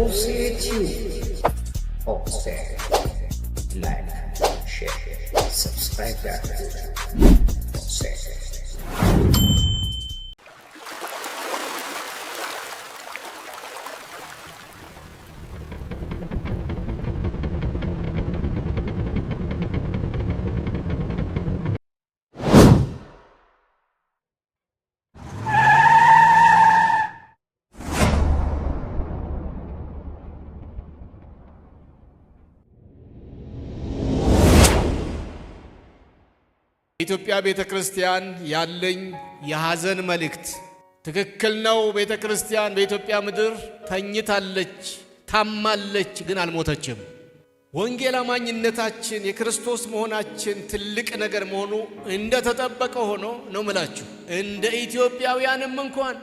ሆሴ Tube። ሆሴ like፣ share፣ subscribe ያድርጉ። ሆሴ። የኢትዮጵያ ቤተ ክርስቲያን ያለኝ የሐዘን መልእክት ትክክል ነው። ቤተ ክርስቲያን በኢትዮጵያ ምድር ተኝታለች፣ ታማለች፣ ግን አልሞተችም። ወንጌል አማኝነታችን የክርስቶስ መሆናችን ትልቅ ነገር መሆኑ እንደተጠበቀ ሆኖ ነው ምላችሁ። እንደ ኢትዮጵያውያንም እንኳን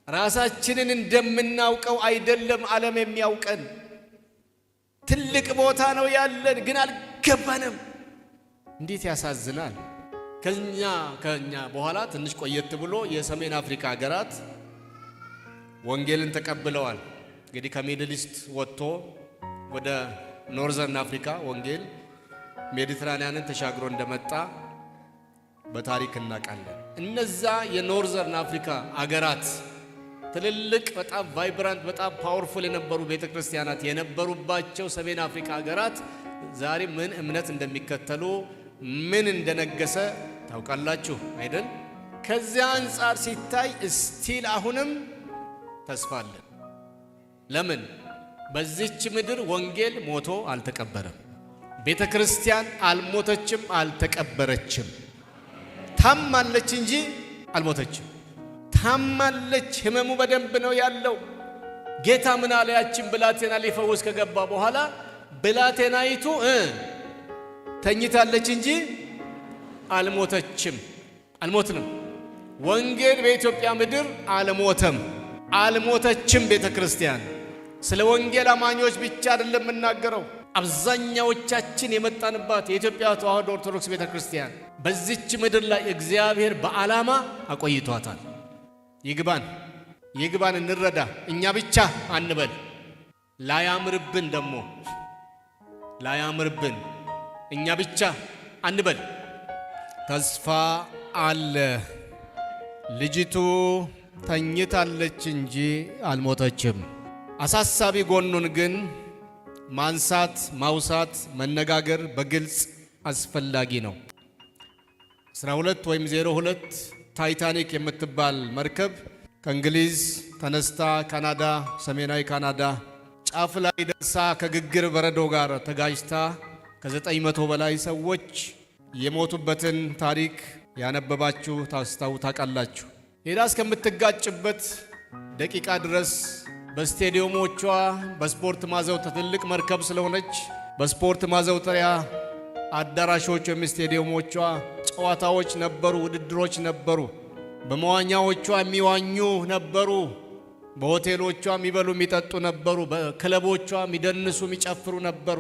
ራሳችንን እንደምናውቀው አይደለም ዓለም የሚያውቀን። ትልቅ ቦታ ነው ያለን፣ ግን አልገባንም። እንዴት ያሳዝናል! ከኛ በኋላ ትንሽ ቆየት ብሎ የሰሜን አፍሪካ ሀገራት ወንጌልን ተቀብለዋል። እንግዲህ ከ Middle East ወጥቶ ወደ Northern Africa ወንጌል ሜዲትራንያንን ተሻግሮ እንደመጣ በታሪክ እናውቃለን። እነዛ የ Northern Africa አገራት ትልልቅ በጣም vibrant በጣም powerful የነበሩ ቤተ ክርስቲያናት የነበሩባቸው ሰሜን አፍሪካ ሀገራት ዛሬ ምን እምነት እንደሚከተሉ፣ ምን እንደነገሰ ታውቃላችሁ አይደል? ከዚያ አንጻር ሲታይ still አሁንም ተስፋ አለን። ለምን? በዚች ምድር ወንጌል ሞቶ አልተቀበረም። ቤተ ክርስቲያን አልሞተችም፣ አልተቀበረችም። ታማለች እንጂ አልሞተችም። ታማለች። ህመሙ በደንብ ነው ያለው። ጌታ ምን አለ? ያችን ብላቴና ሊፈውስ ከገባ በኋላ ብላቴናይቱ ተኝታለች እንጂ አልሞተችም። አልሞትንም። ወንጌል በኢትዮጵያ ምድር አልሞተም፣ አልሞተችም። ቤተ ክርስቲያን ስለ ወንጌል አማኞች ብቻ አይደለም የምናገረው። አብዛኛዎቻችን የመጣንባት የኢትዮጵያ ተዋሕዶ ኦርቶዶክስ ቤተ ክርስቲያን በዚች ምድር ላይ እግዚአብሔር በዓላማ አቆይቷታል። ይግባን፣ ይግባን፣ እንረዳ። እኛ ብቻ አንበል። ላያምርብን ደግሞ ላያምርብን እኛ ብቻ አንበል። ተስፋ አለ። ልጅቱ ተኝታለች እንጂ አልሞተችም። አሳሳቢ ጎኑን ግን ማንሳት፣ ማውሳት፣ መነጋገር በግልጽ አስፈላጊ ነው። 12 ወይም 02 ታይታኒክ የምትባል መርከብ ከእንግሊዝ ተነስታ ካናዳ፣ ሰሜናዊ ካናዳ ጫፍ ላይ ደርሳ ከግግር በረዶ ጋር ተጋጅታ ከ900 በላይ ሰዎች የሞቱበትን ታሪክ ያነበባችሁ ታስታው ታውቃላችሁ። ሄዳ እስከምትጋጭበት ደቂቃ ድረስ በስቴዲየሞቿ በስፖርት ማዘውተሪያ፣ ትልቅ መርከብ ስለሆነች በስፖርት ማዘውተሪያ አዳራሾች ወይም ስቴዲየሞቿ ጨዋታዎች ነበሩ፣ ውድድሮች ነበሩ። በመዋኛዎቿ የሚዋኙ ነበሩ። በሆቴሎቿ የሚበሉ የሚጠጡ ነበሩ። በክለቦቿ የሚደንሱ የሚጨፍሩ ነበሩ።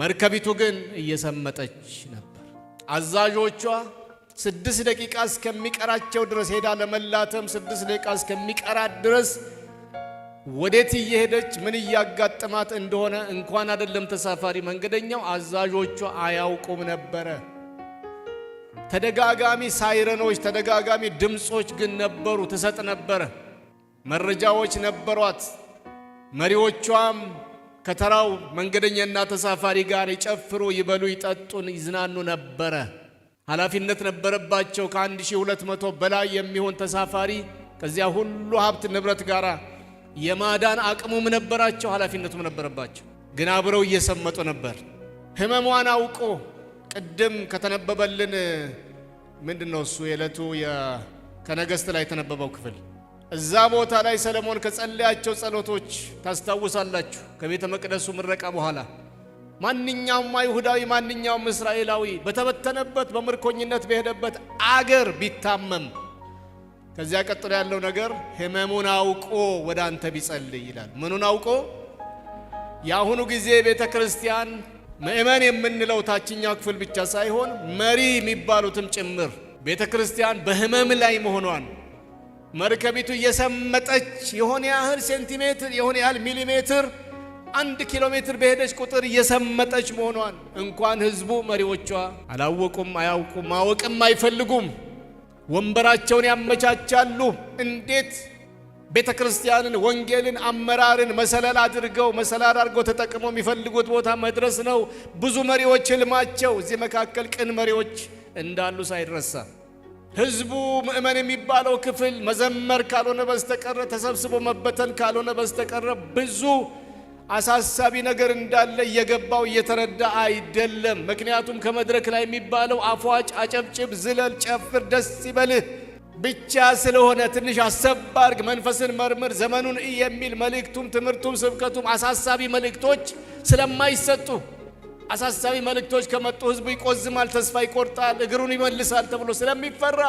መርከቢቱ ግን እየሰመጠች ነበር። አዛዦቿ 6 ደቂቃ እስከሚቀራቸው ድረስ፣ ሄዳ ለመላተም 6 ደቂቃ እስከሚቀራት ድረስ፣ ወዴት እየሄደች ምን እያጋጠማት እንደሆነ እንኳን አይደለም ተሳፋሪ መንገደኛው አዛዦቿ አያውቁም ነበረ። ተደጋጋሚ ሳይረኖች፣ ተደጋጋሚ ድምፆች ግን ነበሩ፣ ትሰጥ ነበረ። መረጃዎች ነበሯት። መሪዎቿም ከተራው መንገደኛና ተሳፋሪ ጋር ይጨፍሩ፣ ይበሉ፣ ይጠጡን፣ ይዝናኑ ነበረ። ኃላፊነት ነበረባቸው። ከ1200 በላይ የሚሆን ተሳፋሪ ከዚያ ሁሉ ሀብት ንብረት ጋር የማዳን አቅሙም ነበራቸው፣ ኃላፊነቱም ነበረባቸው። ግን አብረው እየሰመጡ ነበር። ህመሟን አውቆ ቅድም ከተነበበልን ምንድን ነው እሱ የዕለቱ ከነገሥት ላይ የተነበበው ክፍል፣ እዛ ቦታ ላይ ሰለሞን ከጸለያቸው ጸሎቶች ታስታውሳላችሁ። ከቤተ መቅደሱ ምረቃ በኋላ ማንኛውም አይሁዳዊ፣ ማንኛውም እስራኤላዊ በተበተነበት በምርኮኝነት በሄደበት አገር ቢታመም ከዚያ ቀጥሎ ያለው ነገር ህመሙን አውቆ ወደ አንተ ቢጸልይ ይላል። ምኑን አውቆ? የአሁኑ ጊዜ ቤተ ክርስቲያን ምእመን የምንለው ታችኛው ክፍል ብቻ ሳይሆን መሪ የሚባሉትም ጭምር ቤተ ክርስቲያን በህመም ላይ መሆኗን፣ መርከቢቱ እየሰመጠች የሆነ ያህል ሴንቲሜትር፣ የሆነ ያህል ሚሊሜትር፣ 1 ኪሎ ሜትር በሄደች ቁጥር እየሰመጠች መሆኗን እንኳን ህዝቡ መሪዎቿ አላወቁም፣ አያውቁም፣ ማወቅም አይፈልጉም። ወንበራቸውን ያመቻቻሉ። እንዴት ቤተ ክርስቲያንን፣ ወንጌልን፣ አመራርን መሰላል አድርገው መሰላል አድርገው ተጠቅመው የሚፈልጉት ቦታ መድረስ ነው ብዙ መሪዎች ህልማቸው። እዚህ መካከል ቅን መሪዎች እንዳሉ ሳይረሳ ህዝቡ፣ ምእመን የሚባለው ክፍል መዘመር ካልሆነ በስተቀረ፣ ተሰብስቦ መበተን ካልሆነ በስተቀረ ብዙ አሳሳቢ ነገር እንዳለ እየገባው እየተረዳ አይደለም። ምክንያቱም ከመድረክ ላይ የሚባለው አፏጭ፣ አጨብጭብ፣ ዝለል፣ ጨፍር፣ ደስ ይበልህ ብቻ ስለሆነ፣ ትንሽ አሰብ አድርግ፣ መንፈስን መርምር፣ ዘመኑን እይ የሚል መልእክቱም ትምህርቱም ስብከቱም አሳሳቢ መልእክቶች ስለማይሰጡ፣ አሳሳቢ መልእክቶች ከመጡ ህዝቡ ይቆዝማል፣ ተስፋ ይቆርጣል፣ እግሩን ይመልሳል ተብሎ ስለሚፈራ፣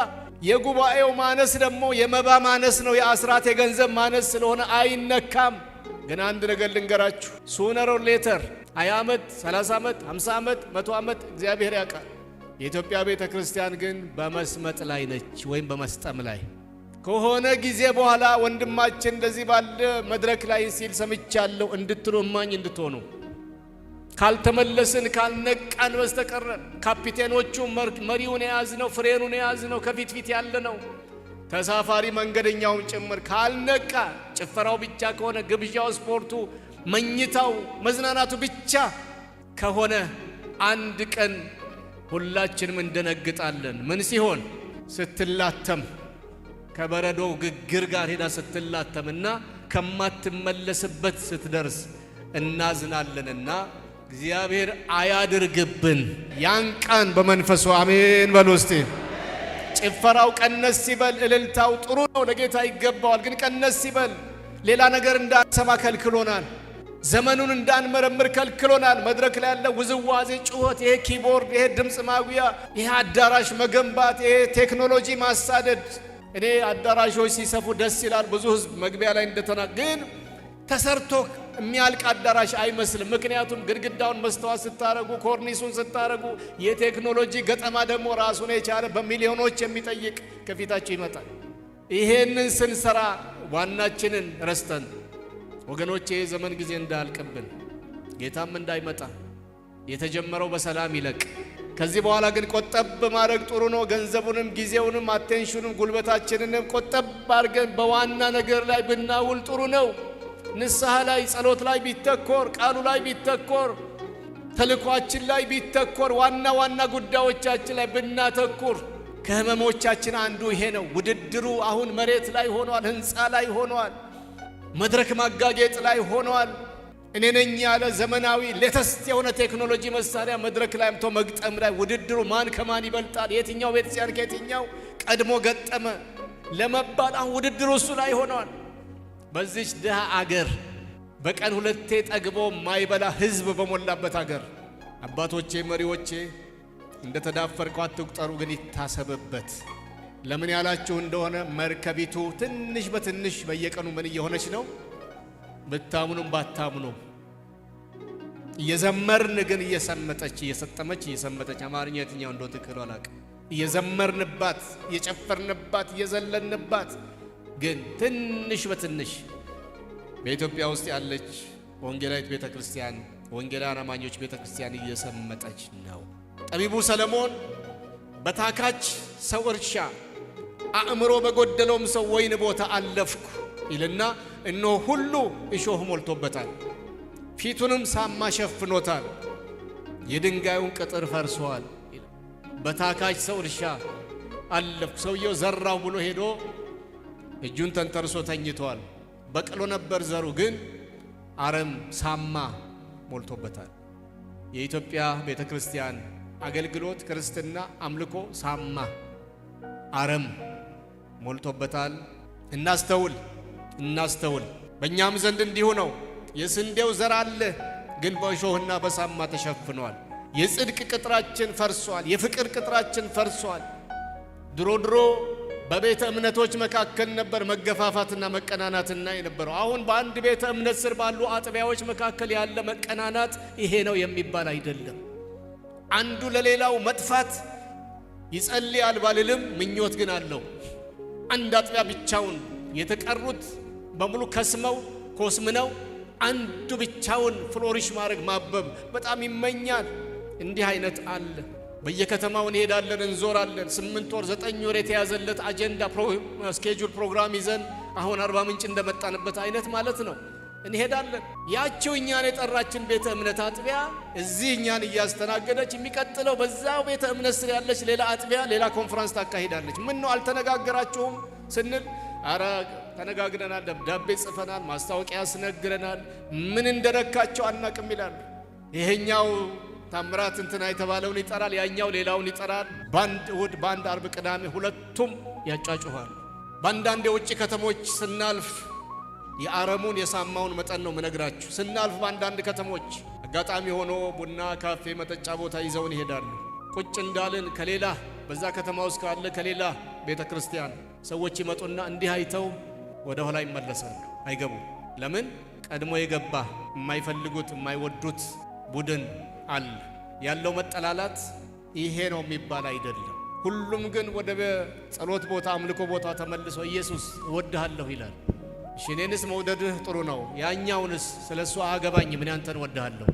የጉባኤው ማነስ ደግሞ የመባ ማነስ ነው፣ የአስራት የገንዘብ ማነስ ስለሆነ አይነካም። ግን አንድ ነገር ልንገራችሁ፣ sooner or later 20 ዓመት፣ 30 ዓመት፣ 50 ዓመት፣ 100 ዓመት እግዚአብሔር ያውቃል። የኢትዮጵያ ቤተ ክርስቲያን ግን በመስመጥ ላይ ነች፣ ወይም በመስጠም ላይ። ከሆነ ጊዜ በኋላ ወንድማችን እንደዚህ ባለ መድረክ ላይ ሲል ሰምቻለሁ እንድትሉ፣ እማኝ እንድትሆኑ፣ ካልተመለስን ካልነቃን በስተቀረ ካፒቴኖቹ መሪውን የያዝነው፣ ፍሬኑን የያዝነው፣ ከፊት ፊት ያለ ነው፣ ተሳፋሪ መንገደኛውን ጭምር ካልነቃ፣ ጭፈራው ብቻ ከሆነ፣ ግብዣው፣ ስፖርቱ፣ መኝታው፣ መዝናናቱ ብቻ ከሆነ አንድ ቀን ሁላችንም እንደነግጣለን። ምን ሲሆን? ስትላተም፣ ከበረዶው ግግር ጋር ሄዳ ስትላተምና ከማትመለስበት ስትደርስ እናዝናለንና እግዚአብሔር አያድርግብን። ያን ቀን በመንፈሱ አሜን በሉ እስቲ። ጭፈራው ቀነስ ሲበል፣ እልልታው ጥሩ ነው፣ ለጌታ ይገባዋል። ግን ቀነስ ሲበል ሌላ ነገር እንዳንሰማ ከልክሎናል። ዘመኑን እንዳንመረምር ከልክሎናል። መድረክ ላይ ያለ ውዝዋዜ፣ ጩኸት፣ ይሄ keyboard፣ ይሄ ድምፅ ማጉያ፣ ይሄ አዳራሽ መገንባት፣ ይሄ ቴክኖሎጂ ማሳደድ። እኔ አዳራሾች ሲሰፉ ደስ ይላል። ብዙ ህዝብ መግቢያ ላይ እንደተና ግን ተሰርቶ የሚያልቅ አዳራሽ አይመስልም። ምክንያቱም ግድግዳውን መስተዋት ስታረጉ፣ ኮርኒሱን ስታረጉ፣ የቴክኖሎጂ ገጠማ ደግሞ ራሱን የቻለ በሚሊዮኖች የሚጠይቅ ከፊታቸው ይመጣል። ይሄንን ስንሰራ ዋናችንን ረስተን ወገኖቼ፣ የዘመን ጊዜ እንዳያልቅብን፣ ጌታም እንዳይመጣ፣ የተጀመረው በሰላም ይለቅ። ከዚህ በኋላ ግን ቆጠብ ማድረግ ጥሩ ነው። ገንዘቡንም፣ ጊዜውንም፣ attention ኑንም፣ ጉልበታችንንም ቆጠብ አድርገን በዋና ነገር ላይ ብናውል ጥሩ ነው። ንስሐ ላይ፣ ጸሎት ላይ ቢተኮር፣ ቃሉ ላይ ቢተኮር፣ ተልኳችን ላይ ቢተኮር፣ ዋና ዋና ጉዳዮቻችን ላይ ብናተኩር። ከህመሞቻችን አንዱ ይሄ ነው። ውድድሩ አሁን መሬት ላይ ሆኗል፣ ህንፃ ላይ ሆኗል፣ መድረክ ማጋጌጥ ላይ ሆኗል። እኔ ነኝ ያለ ዘመናዊ latest የሆነ ቴክኖሎጂ መሳሪያ መድረክ ላይ አምጥቶ መግጠም ላይ ውድድሩ ማን ከማን ይበልጣል፣ የትኛው ቤተክርስቲያን ከየትኛው ቀድሞ ገጠመ ለመባል አሁን ውድድሩ እሱ ላይ ሆኗል። በዚች ድሃ አገር፣ በቀን ሁለቴ ጠግቦ ማይበላ ህዝብ በሞላበት አገር፣ አባቶቼ፣ መሪዎቼ፣ እንደ ተዳፈርከው አትቁጠሩ፣ ግን ይታሰብበት። ለምን ያላችሁ እንደሆነ መርከቢቱ ትንሽ በትንሽ በየቀኑ ምን እየሆነች ነው? ብታምኑም ባታምኑም እየዘመርን ግን እየሰመጠች፣ እየሰጠመች፣ እየሰመጠች፣ አማርኛ የትኛው እንደው ትክክል አላውቅም። እየዘመርንባት፣ እየጨፈርንባት፣ እየዘለንባት ግን ትንሽ በትንሽ በኢትዮጵያ ውስጥ ያለች ወንጌላዊት ቤተ ክርስቲያን፣ ወንጌላውያን አማኞች ቤተ ክርስቲያን እየሰመጠች ነው። ጠቢቡ ሰለሞን በታካች ሰው እርሻ፣ አእምሮ በጎደለውም ሰው ወይን ቦታ አለፍኩ ይልና እነሆ ሁሉ እሾህ ሞልቶበታል፣ ፊቱንም ሳማ ሸፍኖታል፣ የድንጋዩን ቅጥር ፈርሷል። በታካች ሰው እርሻ አለፍኩ። ሰውየው ዘራው ብሎ ሄዶ እጁን ተንተርሶ ተኝቷል። በቅሎ ነበር ዘሩ፣ ግን አረም ሳማ ሞልቶበታል። የኢትዮጵያ ቤተ ክርስቲያን አገልግሎት፣ ክርስትና፣ አምልኮ ሳማ አረም ሞልቶበታል። እናስተውል፣ እናስተውል። በእኛም ዘንድ እንዲሁ ነው። የስንዴው ዘር አለ፣ ግን በእሾህና በሳማ ተሸፍኗል። የጽድቅ ቅጥራችን ፈርሷል። የፍቅር ቅጥራችን ፈርሷል። ድሮ ድሮ በቤተ እምነቶች መካከል ነበር መገፋፋትና መቀናናትና የነበረው። አሁን በአንድ ቤተ እምነት ስር ባሉ አጥቢያዎች መካከል ያለ መቀናናት ይሄ ነው የሚባል አይደለም። አንዱ ለሌላው መጥፋት ይጸልያል ባልልም ምኞት ግን አለው። አንድ አጥቢያ ብቻውን፣ የተቀሩት በሙሉ ከስመው ኮስምነው አንዱ ብቻውን flourish ማድረግ ማበብ በጣም ይመኛል። እንዲህ አይነት አለ። በየከተማው እንሄዳለን፣ እንዞራለን። 8 ወር 9 ወር የተያዘለት አጀንዳ፣ schedule፣ ፕሮግራም ይዘን አሁን አርባ ምንጭ እንደመጣንበት አይነት ማለት ነው እንሄዳለን። ያቸው እኛን የጠራችን ቤተ እምነት አጥቢያ እዚህ እኛን እያስተናገደች የሚቀጥለው በዛው ቤተ እምነት ስር ያለች ሌላ አጥቢያ ሌላ ኮንፈረንስ ታካሂዳለች። ምን ነው አልተነጋገራችሁም ስንል፣ አረ ተነጋግረናል፣ ደብዳቤ ጽፈናል፣ ማስታወቂያ አስነግረናል፣ ምን እንደነካቸው አናቅም ይላሉ። ይሄኛው ታምራት እንትና የተባለውን ይጠራል፣ ያኛው ሌላውን ይጠራል። በአንድ እሁድ፣ በአንድ አርብ፣ ቅዳሜ ሁለቱም ያጫጩኋል። በአንዳንድ የውጭ ከተሞች ስናልፍ የአረሙን የሳማውን መጠን ነው ምነግራችሁ። ስናልፍ በአንዳንድ ከተሞች አጋጣሚ ሆኖ ቡና ካፌ መጠጫ ቦታ ይዘውን ይሄዳሉ። ቁጭ እንዳልን ከሌላ በዛ ከተማ ውስጥ ካለ ከሌላ ቤተ ክርስቲያን ሰዎች ይመጡና እንዲህ አይተው ወደ ኋላ ይመለሳሉ፣ አይገቡም። ለምን? ቀድሞ የገባ የማይፈልጉት የማይወዱት ቡድን አለ። ያለው መጠላላት ይሄ ነው የሚባል አይደለም። ሁሉም ግን ወደ ጸሎት ቦታ አምልኮ ቦታ ተመልሶ ኢየሱስ እወድሃለሁ ይላል። እሺ እኔንስ መውደድህ ጥሩ ነው፣ ያኛውንስ ስለ እሱ አያገባኝም፣ እኔ አንተን እወድሃለሁ።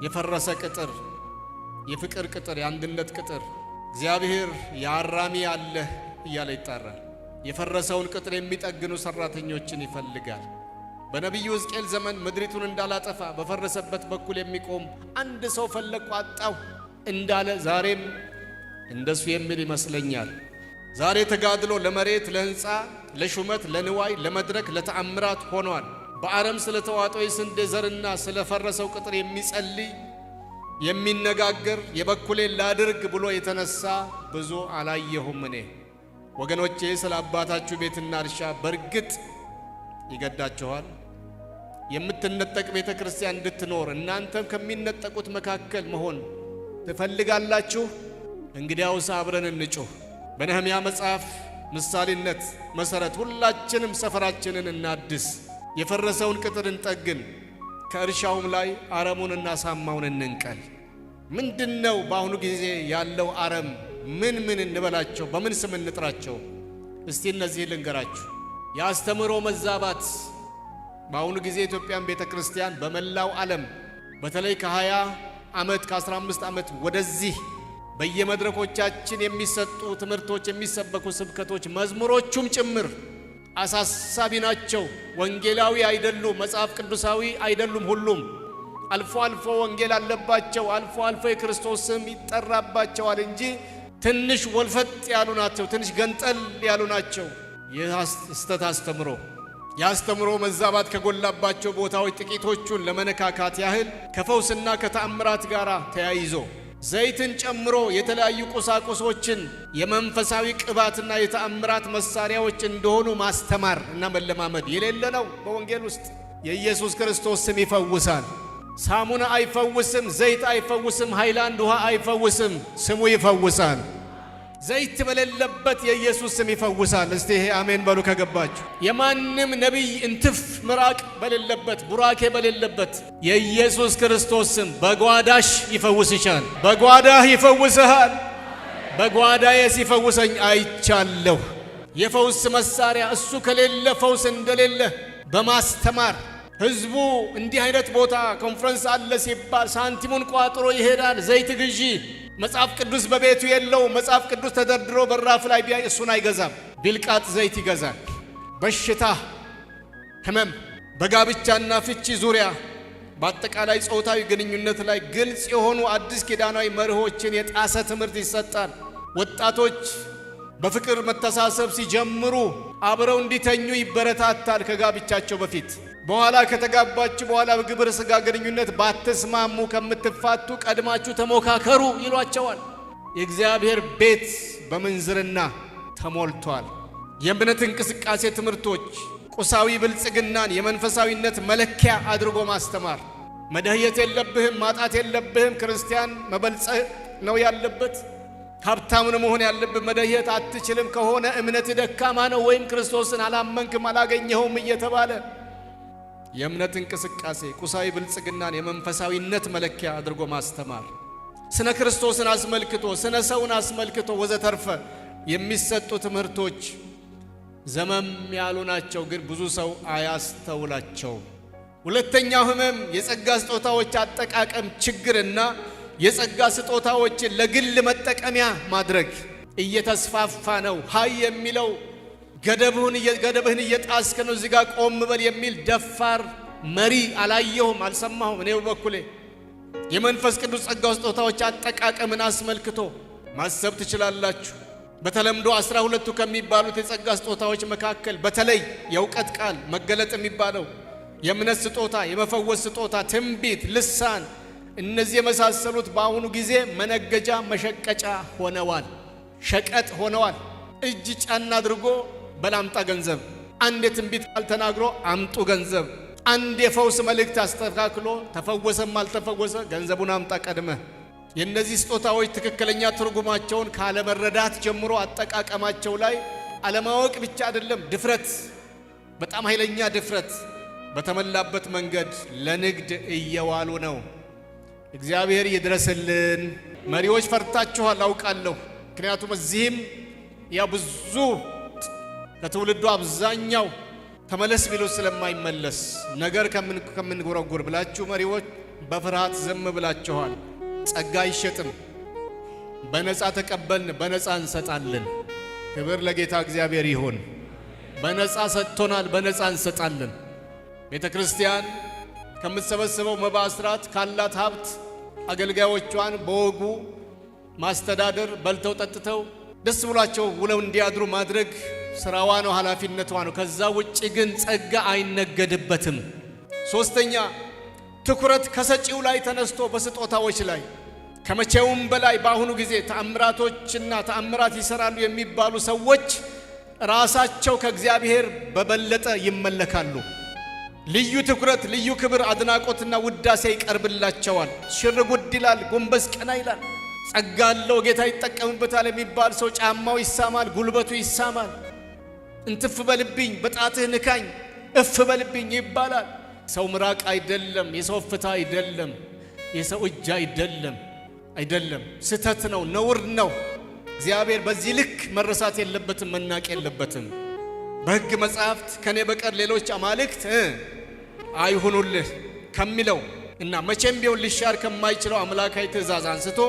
የፈረሰ ቅጥር፣ የፍቅር ቅጥር፣ የአንድነት ቅጥር እግዚአብሔር የአራሚ ያለህ እያለ ይጣራል። የፈረሰውን ቅጥር የሚጠግኑ ሰራተኞችን ይፈልጋል። በነቢዩ ሕዝቅኤል ዘመን ምድሪቱን እንዳላጠፋ በፈረሰበት በኩል የሚቆም አንድ ሰው ፈለግኩ አጣሁ እንዳለ ዛሬም እንደሱ የሚል ይመስለኛል። ዛሬ ተጋድሎ ለመሬት፣ ለሕንፃ፣ ለሹመት፣ ለንዋይ፣ ለመድረክ፣ ለተአምራት ሆኗል። በአረም ስለተዋጠው የስንዴ ዘርና ስለፈረሰው ቅጥር የሚጸልይ የሚነጋገር የበኩሌን ላድርግ ብሎ የተነሳ ብዙ አላየሁም። እኔ ወገኖቼ ስለ አባታችሁ ቤትና እርሻ በእርግጥ ይገዳችኋል። የምትነጠቅ ቤተ ክርስቲያን እንድትኖር እናንተም ከሚነጠቁት መካከል መሆን ትፈልጋላችሁ? እንግዲያውስ አብረን እንጩህ። በነህምያ መጽሐፍ ምሳሌነት መሰረት ሁላችንም ሰፈራችንን እናድስ፣ የፈረሰውን ቅጥር እንጠግን፣ ከእርሻውም ላይ አረሙንና ሳማውን እንንቀል። ምንድነው በአሁኑ ጊዜ ያለው አረም? ምን ምን እንበላቸው? በምን ስም እንጥራቸው? እስቲ እነዚህ ልንገራችሁ። የአስተምህሮ መዛባት በአሁኑ ጊዜ ኢትዮጵያን ቤተ ክርስቲያን በመላው ዓለም በተለይ ከ20 ዓመት ከ15 ዓመት ወደዚህ በየመድረኮቻችን የሚሰጡ ትምህርቶች፣ የሚሰበኩ ስብከቶች፣ መዝሙሮቹም ጭምር አሳሳቢ ናቸው። ወንጌላዊ አይደሉም፣ መጽሐፍ ቅዱሳዊ አይደሉም። ሁሉም አልፎ አልፎ ወንጌል አለባቸው፣ አልፎ አልፎ የክርስቶስ ስም ይጠራባቸዋል እንጂ ትንሽ ወልፈጥ ያሉ ናቸው፣ ትንሽ ገንጠል ያሉ ናቸው። የስህተት አስተምሮ የአስተምሮ መዛባት ከጎላባቸው ቦታዎች ጥቂቶቹን ለመነካካት ያህል ከፈውስና ከተአምራት ጋር ተያይዞ ዘይትን ጨምሮ የተለያዩ ቁሳቁሶችን የመንፈሳዊ ቅባትና የተአምራት መሳሪያዎች እንደሆኑ ማስተማር እና መለማመድ የሌለ ነው። በወንጌል ውስጥ የኢየሱስ ክርስቶስ ስም ይፈውሳል። ሳሙና አይፈውስም፣ ዘይት አይፈውስም፣ ሃይላንድ ውሃ አይፈውስም። ስሙ ይፈውሳል። ዘይት በሌለበት የኢየሱስ ስም ይፈውሳል። እስቲ ይሄ አሜን በሉ ከገባችሁ። የማንም ነቢይ እንትፍ ምራቅ በሌለበት ቡራኬ በሌለበት የኢየሱስ ክርስቶስ ስም በጓዳሽ ይፈውስሻል። በጓዳህ ይፈውስሃል። በጓዳዬ ሲፈውሰኝ አይቻለሁ። የፈውስ መሳሪያ እሱ ከሌለ ፈውስ እንደሌለ በማስተማር ህዝቡ እንዲህ አይነት ቦታ ኮንፈረንስ አለ ሲባል ሳንቲሙን ቋጥሮ ይሄዳል። ዘይት ግዢ መጽሐፍ ቅዱስ በቤቱ የለው። መጽሐፍ ቅዱስ ተደርድሮ በራፍ ላይ ቢያይ እሱን አይገዛም። ቢልቃጥ ዘይት ይገዛል። በሽታ፣ ህመም፣ በጋብቻና ፍቺ ዙሪያ በአጠቃላይ ጾታዊ ግንኙነት ላይ ግልጽ የሆኑ አዲስ ኪዳናዊ መርሆችን የጣሰ ትምህርት ይሰጣል። ወጣቶች በፍቅር መተሳሰብ ሲጀምሩ አብረው እንዲተኙ ይበረታታል ከጋብቻቸው በፊት። በኋላ ከተጋባችሁ በኋላ በግብረ ሥጋ ግንኙነት ባትስማሙ ከምትፋቱ ቀድማችሁ ተሞካከሩ ይሏቸዋል። የእግዚአብሔር ቤት በምንዝርና ተሞልቷል። የእምነት እንቅስቃሴ ትምህርቶች ቁሳዊ ብልጽግናን የመንፈሳዊነት መለኪያ አድርጎ ማስተማር። መደህየት የለብህም፣ ማጣት የለብህም። ክርስቲያን መበልጸግ ነው ያለበት፣ ሀብታም ነው መሆን ያለብህ። መደህየት አትችልም ከሆነ እምነት ደካማ ነው ወይም ክርስቶስን አላመንክም አላገኘኸውም እየተባለ የእምነት እንቅስቃሴ ቁሳዊ ብልጽግናን የመንፈሳዊነት መለኪያ አድርጎ ማስተማር፣ ስነ ክርስቶስን አስመልክቶ ስነ ሰውን አስመልክቶ ወዘተርፈ የሚሰጡ ትምህርቶች ዘመም ያሉ ናቸው፣ ግን ብዙ ሰው አያስተውላቸውም። ሁለተኛው ህመም የጸጋ ስጦታዎች አጠቃቀም ችግርና የጸጋ ስጦታዎችን ለግል መጠቀሚያ ማድረግ እየተስፋፋ ነው። ሀይ የሚለው ገደብህን እየጣስክ ነው፣ እዚህ ጋር ቆም በል የሚል ደፋር መሪ አላየሁም፣ አልሰማሁም። እኔ በበኩሌ የመንፈስ ቅዱስ ጸጋ ስጦታዎች አጠቃቀምን አስመልክቶ ማሰብ ትችላላችሁ። በተለምዶ 12ቱ ከሚባሉት የጸጋ ስጦታዎች መካከል በተለይ የእውቀት ቃል መገለጥ የሚባለው፣ የእምነት ስጦታ፣ የመፈወስ ስጦታ፣ ትንቢት፣ ልሳን፣ እነዚህ የመሳሰሉት በአሁኑ ጊዜ መነገጃ መሸቀጫ ሆነዋል፣ ሸቀጥ ሆነዋል። እጅ ጫን አድርጎ በላምጣ ገንዘብ፣ አንድ የትንቢት ቃል ተናግሮ አምጡ ገንዘብ፣ አንድ የፈውስ መልእክት አስተካክሎ ተፈወሰም አልተፈወሰ ገንዘቡን አምጣ ቀድመ። የእነዚህ ስጦታዎች ትክክለኛ ትርጉማቸውን ካለመረዳት ጀምሮ አጠቃቀማቸው ላይ አለማወቅ ብቻ አይደለም፣ ድፍረት፣ በጣም ኃይለኛ ድፍረት በተሞላበት መንገድ ለንግድ እየዋሉ ነው። እግዚአብሔር ይድረስልን። መሪዎች ፈርታችኋል አውቃለሁ። ምክንያቱም እዚህም ያ ብዙ ከትውልዱ አብዛኛው ተመለስ ቢሉ ስለማይመለስ ነገር ከምንጎረጉር ብላችሁ መሪዎች በፍርሃት ዝም ብላችኋል። ጸጋ አይሸጥም። በነፃ ተቀበልን፣ በነፃ እንሰጣለን። ክብር ለጌታ እግዚአብሔር ይሁን። በነፃ ሰጥቶናል፣ በነፃ እንሰጣለን። ቤተ ክርስቲያን ከምትሰበስበው መባ አስራት ካላት ሀብት አገልጋዮቿን በወጉ ማስተዳደር፣ በልተው ጠጥተው ደስ ብሏቸው ውለው እንዲያድሩ ማድረግ ስራዋ ነው፣ ኃላፊነቷ ነው። ከዛ ውጭ ግን ጸጋ አይነገድበትም። ሶስተኛ፣ ትኩረት ከሰጪው ላይ ተነስቶ በስጦታዎች ላይ ከመቼውም በላይ በአሁኑ ጊዜ ተአምራቶችና ተአምራት ይሰራሉ የሚባሉ ሰዎች ራሳቸው ከእግዚአብሔር በበለጠ ይመለካሉ። ልዩ ትኩረት፣ ልዩ ክብር፣ አድናቆትና ውዳሴ ይቀርብላቸዋል። ሽር ጉድ ይላል፣ ጎንበስ ቀና ይላል። ጸጋ አለው፣ ጌታ ይጠቀምበታል የሚባል ሰው ጫማው ይሳማል፣ ጉልበቱ ይሳማል። እንትፍ በልብኝ፣ በጣትህ ንካኝ፣ እፍ በልብኝ ይባላል። ሰው ምራቅ አይደለም፣ የሰው እፍታ አይደለም፣ የሰው እጅ አይደለም፣ አይደለም። ስተት ነው፣ ነውር ነው። እግዚአብሔር በዚህ ልክ መረሳት የለበትም፣ መናቅ የለበትም። በሕግ መጽሐፍት ከኔ በቀር ሌሎች አማልክት አይሁኑልህ ከሚለው እና መቼም ቢሆን ሊሻር ከማይችለው አምላካዊ ትእዛዝ አንስቶ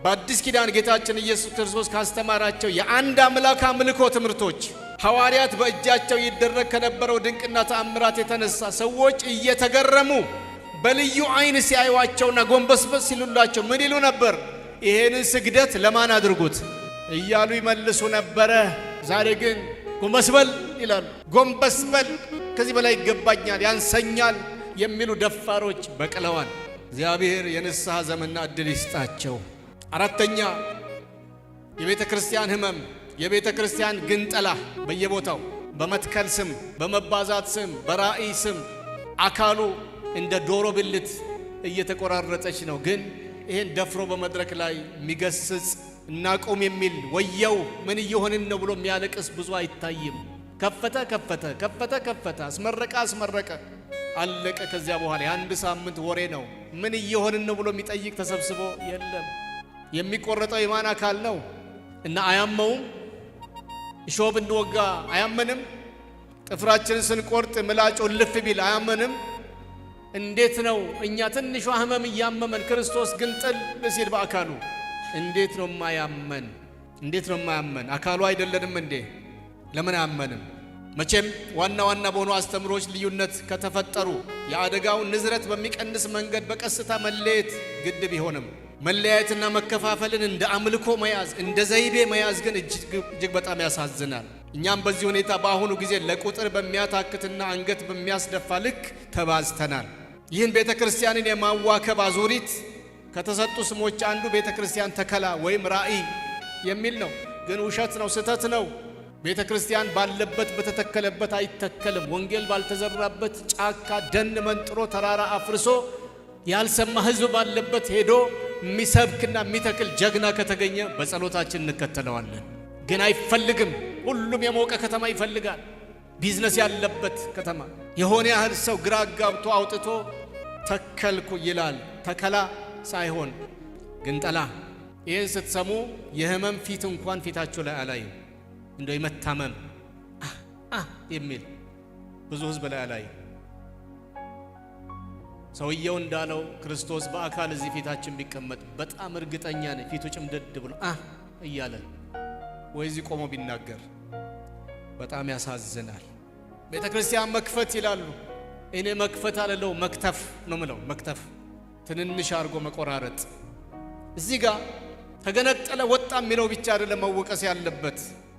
በአዲስ ኪዳን ጌታችን ኢየሱስ ክርስቶስ ካስተማራቸው የአንድ አምላክ አምልኮ ትምህርቶች፣ ሐዋርያት በእጃቸው ይደረግ ከነበረው ድንቅና ተአምራት የተነሳ ሰዎች እየተገረሙ በልዩ ዓይን ሲያዩዋቸውና ጎንበስበስ ሲሉላቸው ምን ይሉ ነበር? ይሄንን ስግደት ለማን አድርጉት እያሉ ይመልሱ ነበረ። ዛሬ ግን ጎንበስ በል ይላሉ። ጎንበስ በል፣ ከዚህ በላይ ይገባኛል፣ ያንሰኛል የሚሉ ደፋሮች በቅለዋል። እግዚአብሔር የንስሐ ዘመንና ዕድል ይስጣቸው። አራተኛ፣ የቤተ ክርስቲያን ህመም፣ የቤተ ክርስቲያን ግንጠላ። በየቦታው በመትከል ስም፣ በመባዛት ስም፣ በራእይ ስም አካሉ እንደ ዶሮ ብልት እየተቆራረጠች ነው። ግን ይሄን ደፍሮ በመድረክ ላይ የሚገስጽ፣ እናቁም የሚል፣ ወየው ምን እየሆንን ነው ብሎ የሚያለቅስ ብዙ አይታይም። ከፈተ ከፈተ፣ ከፈተ ከፈተ፣ አስመረቀ አስመረቀ፣ አለቀ። ከዚያ በኋላ የአንድ ሳምንት ወሬ ነው። ምን እየሆንን ነው ብሎ የሚጠይቅ ተሰብስቦ የለም። የሚቆረጠው የማን አካል ነው? እና አያመውም? እሾህ ብንወጋ አያመንም? ጥፍራችንን ስንቆርጥ ምላጩ ልፍ ቢል አያመንም? እንዴት ነው እኛ ትንሿ ህመም እያመመን ክርስቶስ ግን ጥል ሲል በአካሉ እንዴት ነው የማያመን? እንዴት ነው የማያመን? አካሉ አይደለንም እንዴ? ለምን አያመንም? መቼም ዋና ዋና በሆኑ አስተምሮች ልዩነት ከተፈጠሩ የአደጋውን ንዝረት በሚቀንስ መንገድ በቀስታ መለየት ግድ ቢሆንም መለያየትና መከፋፈልን እንደ አምልኮ መያዝ፣ እንደ ዘይቤ መያዝ ግን እጅግ በጣም ያሳዝናል። እኛም በዚህ ሁኔታ በአሁኑ ጊዜ ለቁጥር በሚያታክትና አንገት በሚያስደፋ ልክ ተባዝተናል። ይህን ቤተ ክርስቲያንን የማዋከብ አዙሪት ከተሰጡ ስሞች አንዱ ቤተ ክርስቲያን ተከላ ወይም ራእይ የሚል ነው። ግን ውሸት ነው፣ ስህተት ነው። ቤተ ክርስቲያን ባለበት በተተከለበት አይተከልም። ወንጌል ባልተዘራበት ጫካ ደን መንጥሮ፣ ተራራ አፍርሶ፣ ያልሰማ ሕዝብ ባለበት ሄዶ የሚሰብክና የሚተክል ጀግና ከተገኘ በጸሎታችን እንከተለዋለን። ግን አይፈልግም። ሁሉም የሞቀ ከተማ ይፈልጋል። ቢዝነስ ያለበት ከተማ። የሆነ ያህል ሰው ግራ አጋብቶ አውጥቶ ተከልኩ ይላል። ተከላ ሳይሆን ግንጠላ። ይህን ስትሰሙ የህመም ፊት እንኳን ፊታችሁ ላይ አላይም። እንደው የመታመም የሚል ብዙ ህዝብ ላይ አላይ። ሰውየው እንዳለው ክርስቶስ በአካል እዚህ ፊታችን ቢቀመጥ በጣም እርግጠኛ ነኝ ፊቱ ጭምድድ ብሎ እያለ ወይ እዚህ ቆሞ ቢናገር በጣም ያሳዝናል። ቤተ ክርስቲያን መክፈት ይላሉ። እኔ መክፈት አልለው፣ መክተፍ ነው ምለው። መክተፍ፣ ትንንሽ አድርጎ መቆራረጥ። እዚህ ጋር ተገነጠለ ወጣ የሚለው ብቻ አይደለም መወቀስ ያለበት፣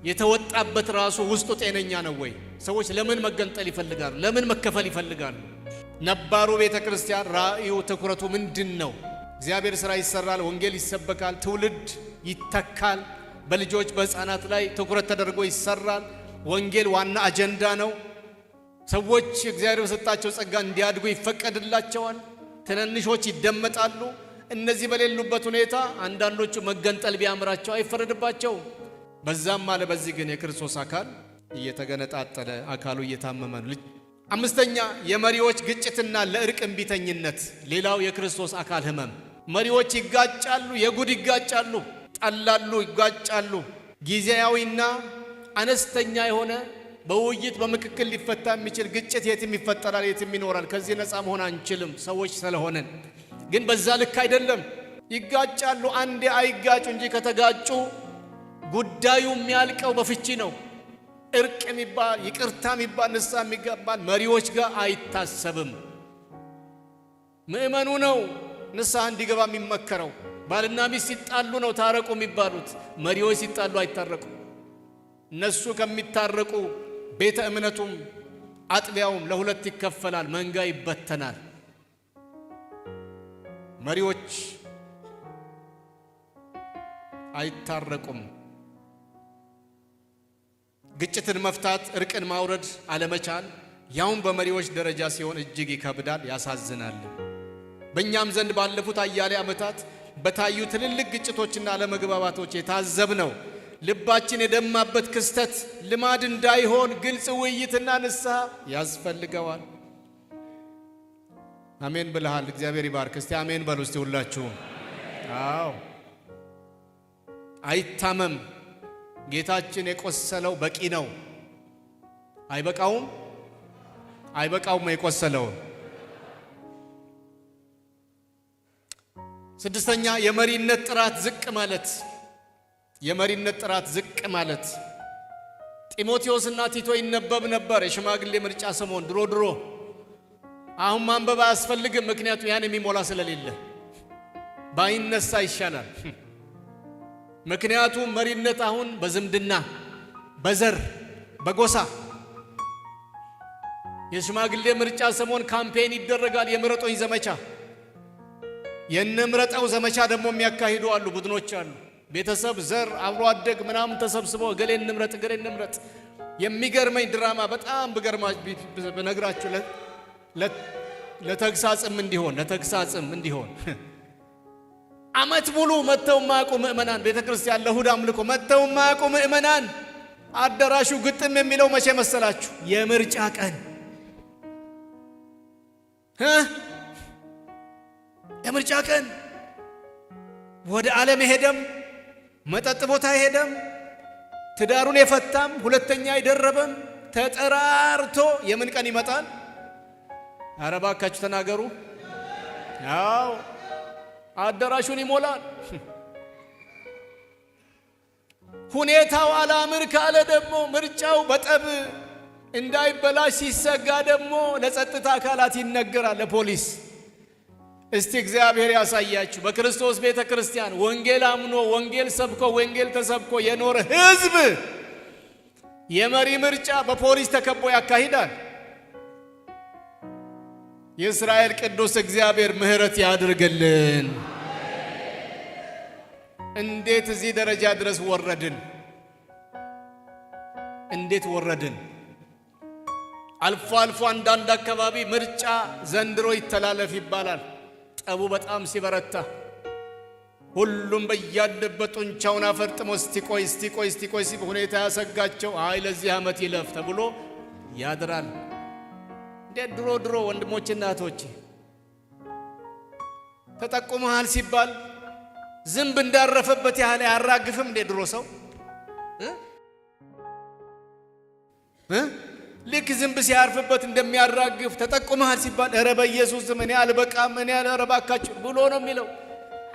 የተወጣበት ራሱ ውስጡ ጤነኛ ነው ወይ? ሰዎች ለምን መገንጠል ይፈልጋሉ? ለምን መከፈል ይፈልጋሉ? ነባሩ ቤተ ክርስቲያን ራእዩ ትኩረቱ ምንድን ነው? እግዚአብሔር ስራ ይሰራል፣ ወንጌል ይሰበካል፣ ትውልድ ይተካል፣ በልጆች በሕፃናት ላይ ትኩረት ተደርጎ ይሰራል። ወንጌል ዋና አጀንዳ ነው። ሰዎች እግዚአብሔር በሰጣቸው ጸጋ እንዲያድጉ ይፈቀድላቸዋል። ትንንሾች ይደመጣሉ። እነዚህ በሌሉበት ሁኔታ አንዳንዶቹ መገንጠል ቢያምራቸው አይፈረድባቸውም። በዛም አለ በዚህ ግን የክርስቶስ አካል እየተገነጣጠለ አካሉ እየታመመ ነው። አምስተኛ፣ የመሪዎች ግጭትና ለእርቅ እምቢተኝነት፣ ሌላው የክርስቶስ አካል ህመም። መሪዎች ይጋጫሉ፣ የጉድ ይጋጫሉ፣ ጠላሉ፣ ይጋጫሉ። ጊዜያዊና አነስተኛ የሆነ በውይይት በምክክል ሊፈታ የሚችል ግጭት የትም ይፈጠራል፣ የትም ይኖራል። ከዚህ ነፃ መሆን አንችልም ሰዎች ስለሆነን። ግን በዛ ልክ አይደለም። ይጋጫሉ። አንዴ አይጋጩ እንጂ ከተጋጩ ጉዳዩ የሚያልቀው በፍቺ ነው። እርቅ የሚባል፣ ይቅርታ የሚባል፣ ንስሐ የሚገባል መሪዎች ጋር አይታሰብም። ምእመኑ ነው ንስሐ እንዲገባ የሚመከረው። ባልና ሚስት ሲጣሉ ነው ታረቁ የሚባሉት። መሪዎች ሲጣሉ አይታረቁ። እነሱ ከሚታረቁ ቤተ እምነቱም አጥቢያውም ለሁለት ይከፈላል፣ መንጋ ይበተናል። መሪዎች አይታረቁም። ግጭትን መፍታት፣ እርቅን ማውረድ አለመቻል ያውም በመሪዎች ደረጃ ሲሆን እጅግ ይከብዳል፣ ያሳዝናል። በእኛም ዘንድ ባለፉት አያሌ ዓመታት በታዩ ትልልቅ ግጭቶችና አለመግባባቶች የታዘብነው ልባችን የደማበት ክስተት ልማድ እንዳይሆን ግልጽ ውይይትና ንስሐ ያስፈልገዋል። አሜን ብለሃል። እግዚአብሔር ይባርክ። እስቲ አሜን በሉ እስቲ ሁላችሁም። አዎ፣ አይታመም። ጌታችን የቆሰለው በቂ ነው። አይበቃውም? አይበቃውም የቆሰለው። ስድስተኛ፣ የመሪነት ጥራት ዝቅ ማለት። የመሪነት ጥራት ዝቅ ማለት። ጢሞቴዎስና ቲቶ ይነበብ ነበር የሽማግሌ ምርጫ ሰሞን ድሮ ድሮ። አሁን ማንበብ አያስፈልግም፣ ምክንያቱም ያን የሚሞላ ስለሌለ ባይነሳ ይሻላል። ምክንያቱም መሪነት አሁን በዝምድና፣ በዘር፣ በጎሳ የሽማግሌ ምርጫ ሰሞን campaign ይደረጋል። የምረጡኝ ዘመቻ፣ የነምረጠው ዘመቻ ደግሞ የሚያካሂዱ አሉ፣ ቡድኖች አሉ። ቤተሰብ፣ ዘር፣ አብሮ አደግ ምናምን ተሰብስበው እገሌ እንምረጥ፣ እገሌ እንምረጥ። የሚገርመኝ ድራማ በጣም ብገርማ ብነግራችሁ ለተግሳጽም እንዲሆን፣ ዓመት ሙሉ መጥተው የማያውቁ ምእመናን፣ ቤተ ክርስቲያን ለእሁድ አምልኮ መጥተው የማያውቁ ምእመናን አዳራሹ ግጥም የሚለው መቼ መሰላችሁ? የምርጫ ቀን፣ የምርጫ ቀን ወደ ዓለም የሄደም፣ መጠጥ ቦታ የሄደም፣ ትዳሩን የፈታም፣ ሁለተኛ የደረበም ተጠራርቶ የምን ቀን ይመጣል? ኧረ እባካችሁ ተናገሩ። ያው አዳራሹን ይሞላል። ሁኔታው አላምር ካለ ደግሞ ምርጫው በጠብ እንዳይበላሽ ሲሰጋ ደግሞ ለጸጥታ አካላት ይነገራል፣ ለፖሊስ። እስቲ እግዚአብሔር ያሳያችሁ። በክርስቶስ ቤተ ክርስቲያን ወንጌል አምኖ፣ ወንጌል ሰብኮ፣ ወንጌል ተሰብኮ የኖረ ሕዝብ የመሪ ምርጫ በፖሊስ ተከቦ ያካሂዳል። የእስራኤል ቅዱስ እግዚአብሔር ምሕረት ያድርግልን። እንዴት እዚህ ደረጃ ድረስ ወረድን? እንዴት ወረድን? አልፎ አልፎ አንዳንድ አካባቢ ምርጫ ዘንድሮ ይተላለፍ ይባላል። ጠቡ በጣም ሲበረታ ሁሉም በያለበት ጡንቻውን አፈርጥሞ እስቲ ቆይ፣ እስቲ ቆይ፣ እስቲ ቆይ ሲል ሁኔታ ያሰጋቸው አይ ለዚህ ዓመት ይለፍ ተብሎ ያድራል። እንዴት ድሮ ድሮ ወንድሞችና እህቶቼ ተጠቁመሃል ሲባል ዝንብ እንዳረፈበት ያህል አያራግፍም እንዴ ድሮ ሰው እ ልክ ዝንብ ሲያርፍበት እንደሚያራግፍ ተጠቁመሃል ሲባል ኧረ በኢየሱስ ስም እኔ አልበቃም፣ እኔ ኧረ እባካችሁ ብሎ ነው የሚለው።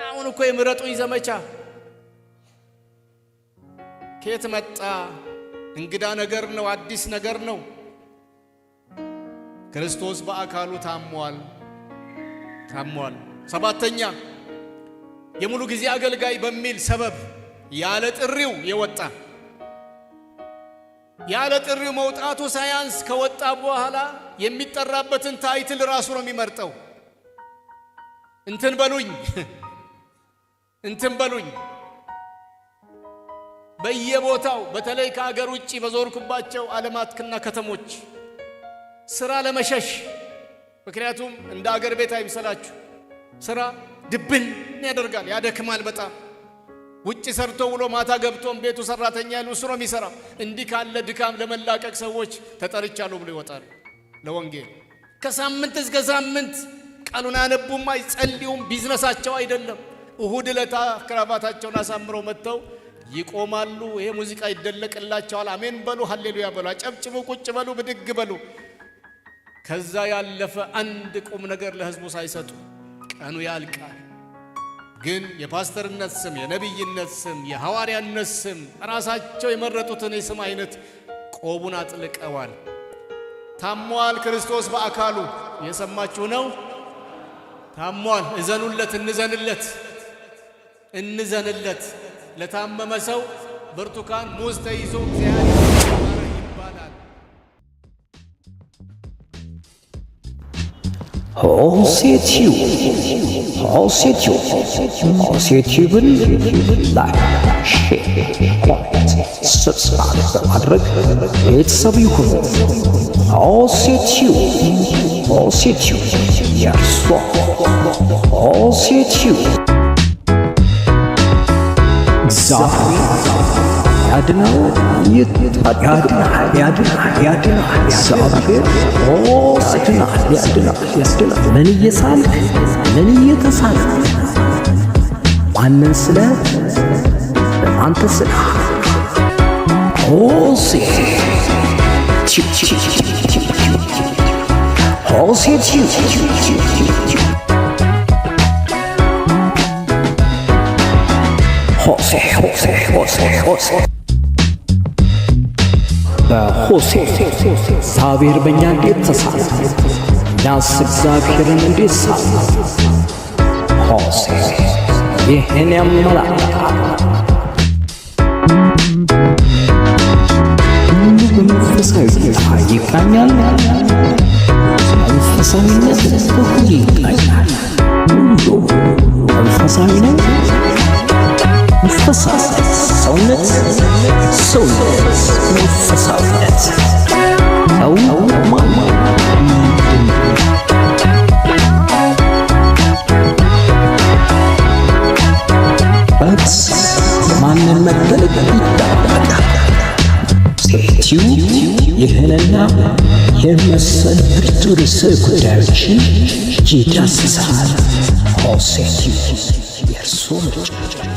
አሁን እኮ የምረጡኝ ዘመቻ ከየት መጣ? እንግዳ ነገር ነው፣ አዲስ ነገር ነው። ክርስቶስ በአካሉ ታሟል ታሟል። ሰባተኛ፣ የሙሉ ጊዜ አገልጋይ በሚል ሰበብ ያለ ጥሪው የወጣ። ያለ ጥሪው መውጣቱ ሳያንስ ከወጣ በኋላ የሚጠራበትን title ራሱ ነው የሚመርጠው። እንትን በሉኝ፣ እንትን በሉኝ። በየቦታው፣ በተለይ ከአገር ውጭ በዞርኩባቸው ዓለማትና ከተሞች ስራ ለመሸሽ፣ ምክንያቱም እንደ አገር ቤት አይምሰላችሁ፣ ስራ ድብን ያደርጋል፣ ያደክማል በጣም። ውጭ ሰርቶ ውሎ ማታ ገብቶም ቤቱ ሰራተኛ ያሉ፣ እሱ ነው የሚሰራው። እንዲህ ካለ ድካም ለመላቀቅ ሰዎች ተጠርቻለሁ ብሎ ይወጣሉ ለወንጌል። ከሳምንት እስከ ሳምንት ቃሉን አያነቡም፣ አይጸልዩም፣ ቢዝነሳቸው አይደለም። እሁድ ዕለታ ክራቫታቸውን አሳምረው መጥተው ይቆማሉ። ይሄ ሙዚቃ ይደለቅላቸዋል። አሜን በሉ፣ ሀሌሉያ በሉ፣ አጨብጭቡ፣ ቁጭ በሉ፣ ብድግ በሉ። ከዛ ያለፈ አንድ ቁም ነገር ለህዝቡ ሳይሰጡ ቀኑ ያልቃል። ግን የፓስተርነት ስም፣ የነቢይነት ስም፣ የሐዋርያነት ስም፣ ራሳቸው የመረጡትን የስም አይነት ቆቡን አጥልቀዋል። ታሟል። ክርስቶስ በአካሉ፣ የሰማችሁ ነው። ታሟል። እዘኑለት፣ እንዘንለት፣ እንዘንለት። ለታመመ ሰው ብርቱካን፣ ሙዝ ተይዞ እግዚአብሔር ይባላል። ሆሴ ቲዩብ፣ ሆሴ ቲዩብ፣ ሆሴ ቲዩብን like፣ share፣ comment፣ subscribe በማድረግ ቤተሰብ ይሁኑ። ሆሴ ቲዩብ፣ ሆሴ ቲዩብ፣ የእርሶ ሆሴ ቲዩብ። እግዚአብሔር ያድናል፣ ያድናል፣ ያድናል፣ ያድናል። እግዚአብሔር ያድናል፣ ያድናል፣ ያድናል። ምን እየሳልክ፣ ምን እየተሳልክ፣ ማንን ስለ በማን ተስለህ? ሆሴ ቲዩብ፣ ሆሴ ቲዩብ፣ ሆሴ፣ ሆሴ፣ ሆሴ፣ ሆሴ። በሆሴ እግዚአብሔር በእኛ እንዴት ተሳለ? እኛስ እግዚአብሔርን እንዴት ሳለ? ሆሴ ይህን ያመላክታል። ሁሉ በመንፈሳዊ ሁኔታ ይቃኛል። መንፈሳዊነት በሁሉ ይቃኛል። ሁሉ መንፈሳዊ ነው። መንፈሳዊ ሰውነት፣ ሰውነት መንፈሳዊነት። ሰው ማን ምንድን ነው? በት ማንን መገለጥ ይጠበቃል? ሴቲው ይህንና የመሰል ምርጥ ርዕሰ ጉዳዮችን ይዳስሳል። ሆሴ ቲዩብ የእርሶ ምርጫ።